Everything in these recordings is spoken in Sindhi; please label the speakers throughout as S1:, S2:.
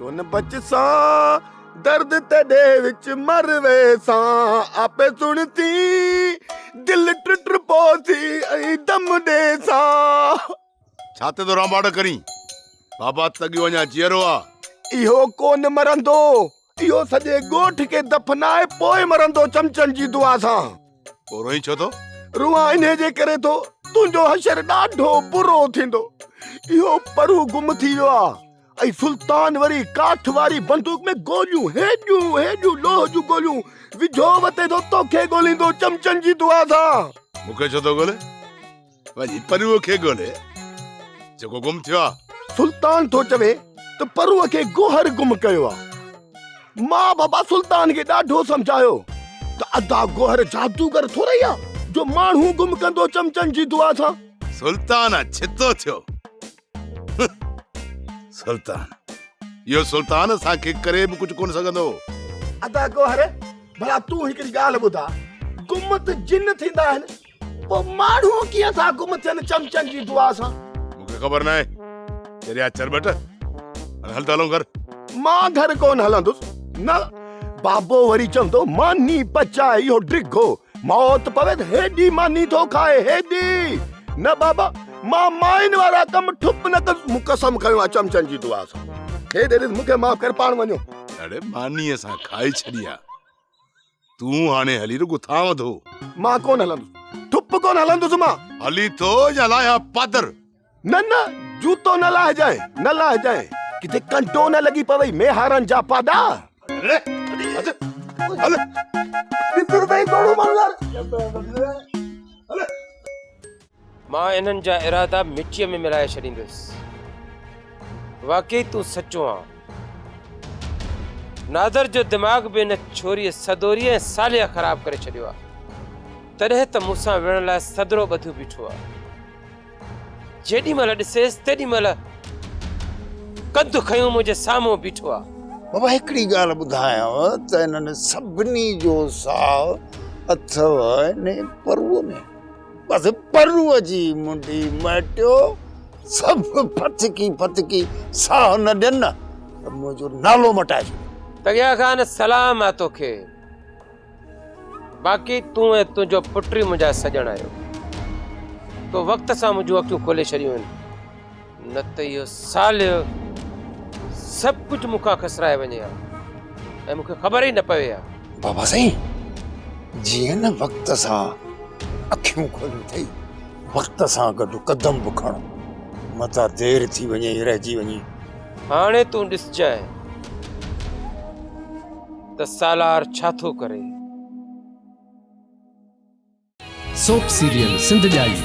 S1: ڪونه بچسان درد تيڏي وچ مر ويسان آپي سڻسي دل ٽٽ پوسي ۽ دم ڏيسان.
S2: ڇا تي ٿو رانڀاٽ ڪرين؟ بابا تڳيو اڃا جيئرو آ.
S1: اهو ڪونه مرندو. اهو سڄي ڳوٺ کي دفنائي پوء مرندو چمچن جي دعا سان.
S2: پوء روئين ڇو ٿو؟
S1: روئان انهي جي ڪري ٿو تنهنجو حشر ڏاڍو برو ٿيندو. اهو پرو گم ٿي ويو آ ۽ سلطان وري ڪاٺ واري بندوق ۾ گوليون هيڏيون هيڏيون لوهه جون گوليون وجهو وتي ٿو توکي ڳوليندو چمچن جي دعا سان.
S2: مون کي ڇو ٿو ڳولي؟ وڃي پروء کي ڳولي جيڪو گم ٿيو آ.
S1: سلطان ٿو چوي ته پروء کي گوهر گم ڪيو آ. مان بابا سلطان کي ڏاڍو سمجهايو ته ادا گوهر جادوگر ٿورئي آ جو ماڻهو گم ڪندو چمچن جي دعا سان.
S2: سلطان آ ڇتو ٿيو. سلطان اهو سلطان اسان کي ڪري به ڪجهه ڪونه سگهندو.
S1: ادا گوهر ڀلا تون هڪڙي ڳالهه ٻڌاء گم ته جن ٿيندا آهن پوء ماڻهو ڪيئن ٿا گم ٿين چمچن جي دعا سان؟
S2: مون کي خبر ناهي. چريا چرٻٽ، هاڻي هل ته هلون گهر.
S1: مان گهر ڪونه هلندس. نه. بابو وري چوندو ماني پچائي اهو ڊگهو موت پوي ته هيڏي ماني ٿو کائي هيڏي. نه بابا مان ماين وارا ڪم ٺپ نه ڪندس. مون قسم کنيو آهي چمچن جي دعا سان. هيڏي ڏس مون کي معاف ڪر پاڻ وڃو.
S2: اڙي ماني اسان کائي ڇڏي آ. تون هاڻي هلي رڳو ٿانء ڌو.
S1: مان ڪونه هلندس. ٺپ ڪونه هلندس مان.
S2: هلي ٿو يا لاهيان پادر؟
S1: نه نه جوتو نه لاهجانء، نه لاهجانء. ڪٿي ڪنڊو نه لڳي پوئي ميهارن جا پاڏا.
S2: هل.
S1: ڏس ته سهي ٿورو ماڻهو يار.
S2: هل.
S3: مان انهن جا ارادا مٽيء ۾ ملائي ڇڏيندس. واقعي تون سچو آن. نادر جو دماغ به ان ڇوريء سدوريء ۽ صالحه خراب ڪري ڇڏيو آ. تڏهن ته مون سان وڙهڻ لاء سدرو ٻڌيو بيٺو آ. جيڏي مهل ڏسيس تيڏي مهل ڪنڌ کنيو منهنجي سامهون بيٺو آ.
S4: بابا هڪڙي ڳالهه ٻڌايانء ته انهن سڀني جو ساهه اٿئو انهي پروء ۾. بس پروء جي منڍي مهٽيو، سڀ ڦٿڪي ڦٿڪي ساهه نه ڏين نه ته منهنجو نالو مٽائي ڇڏيو.
S3: تڳيا خان سلام آ توکي، باقي تون ۽ تنهنجو پٽ ئي منهنجا سڄڻ آهيو. تو وقت سان منهنجون اکيون کولي ڇڏيون آهن، نه ته اهو صالح سڀ ڪجهه مون کان کسرائي وڃي ها ۽ مون کي خبر ئي نه پوي ها.
S4: بابا سائين جيئن نه وقت سان اکيون کوليون اٿئي، وقت سان گڏ قدم به کڻ، متان دير ٿي وڃي رهجي وڃين.
S3: هاڻي تون ڏسجانء ته سالار ڇا ٿو ڪري.
S5: سوپ سيريل سنڌ ڄائي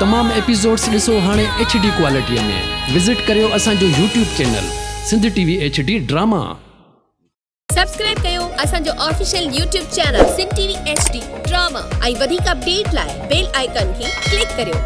S5: تمام ايپيسوڊس ڏسو هاڻي ايڇ ڊي ڪوالٽي ۾ وزٽ ڪريو اسان جو YouTube channel Sindh T V H D drama.
S6: Subscribe ڪيو اسان جو official YouTube channel Sindh T V H D drama ۽ وڌيڪ اپڊيٽ لاء بيل آئيڪان کي ڪلڪ ڪريو.